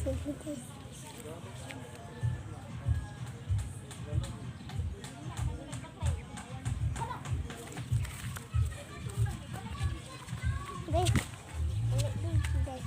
Guys. Guys. Guys. Ay, guys.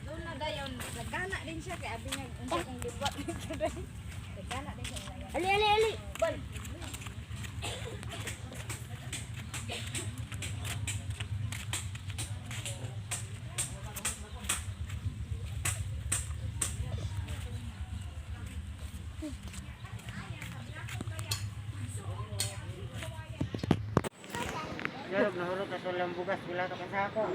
Doon na dayon, nagkana din siya kay abi niya unsa kong liwat dito day. Nagkana din siya. Ali, ali, ali. Bal. Yarog nahulog ka sa walang bugas, wala ka pa sa ako.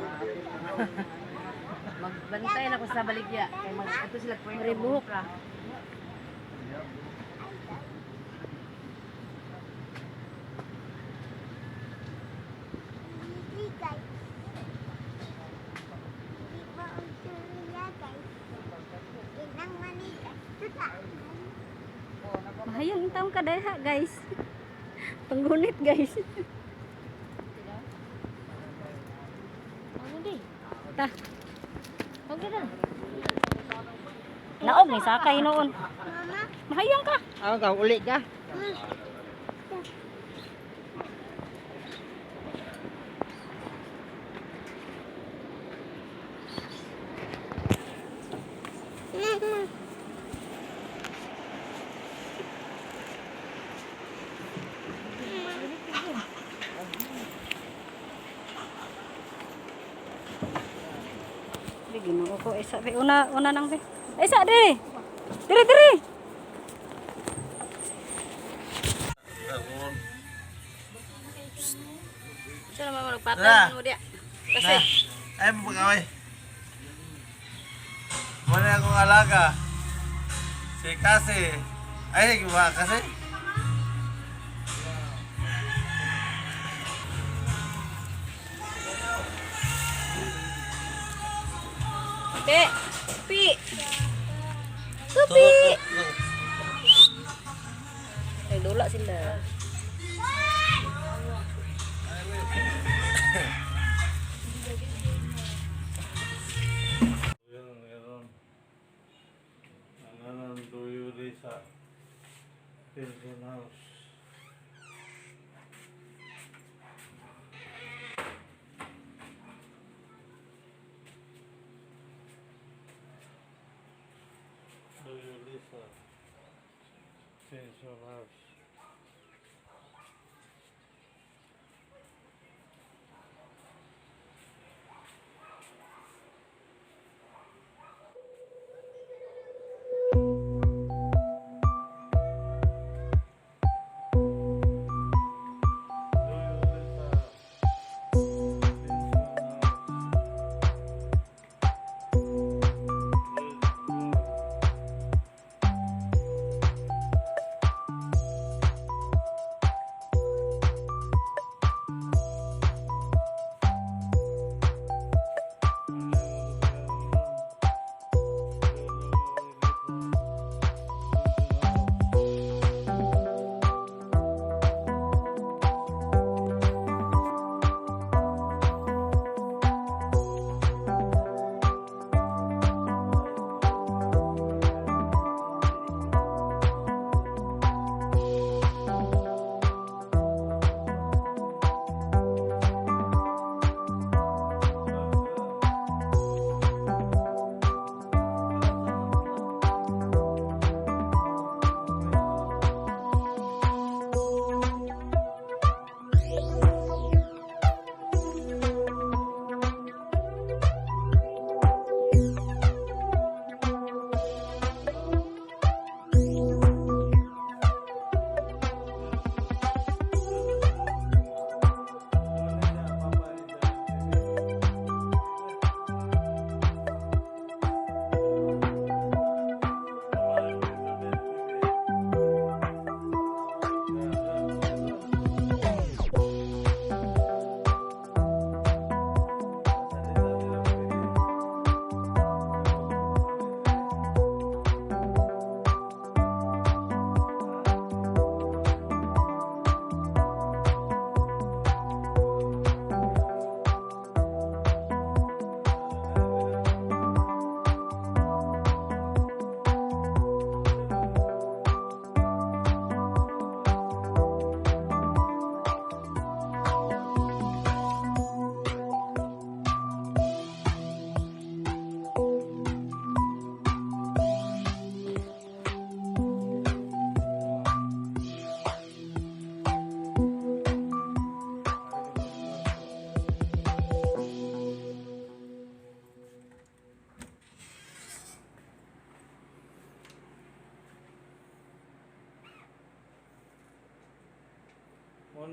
Magbantay na ko sa baligya kay mag ato sila kwento. Buhok ra. Hindi, guys. Hindi ba ang tuloy, guys? Inang manika. Tuta. Mahayang taong ka dahil ha, guys. Panggunit, guys. Ta. Okay na. Naog ni sakay noon. Mama. Mahayang ka. Ako ka, uli ka. Mama. Di Ginoo ko isa be una una nang be. Ay, isa dire. Dire dire. Siya naman magpatay mo diya. Kasi Ay, mapag-away. Wala akong alaga. Si Kasi. Ay, ba kasi? Pe. Pi. Tupi. Ay dula sila. Yun, meron. Ang tuyo di sa pension house. Tuyo di sa pension house. Tuyo di sa pension house.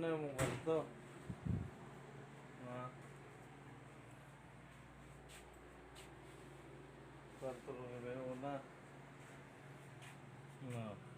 na mong kwarto. Na. Kwarto ko ba una? No.